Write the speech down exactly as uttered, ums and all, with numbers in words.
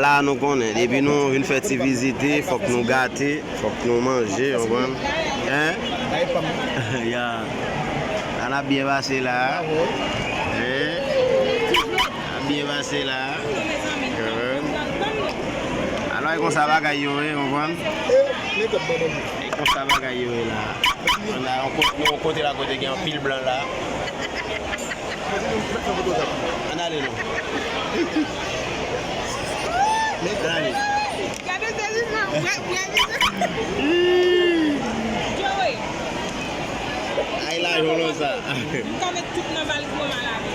La nou konnen, depi nou vin fè ti vizite, fòk nou gate, fòk nou manje, w konprann? Hein? Ya. La n ap byen pase la. Hein? N ap byen pase la. Hein? Alò, e konsa bagay yo ye, w konprann? E konsa bagay yo ye la. Ann al yon kote, yon kote la kote gen anpil blan la. Ann ale non. Ann ale. Gade sezisman, bwè, bwè, bwè. Joey. Ay la, jolo sa. M ka met tout nan valiz mwen m al avè.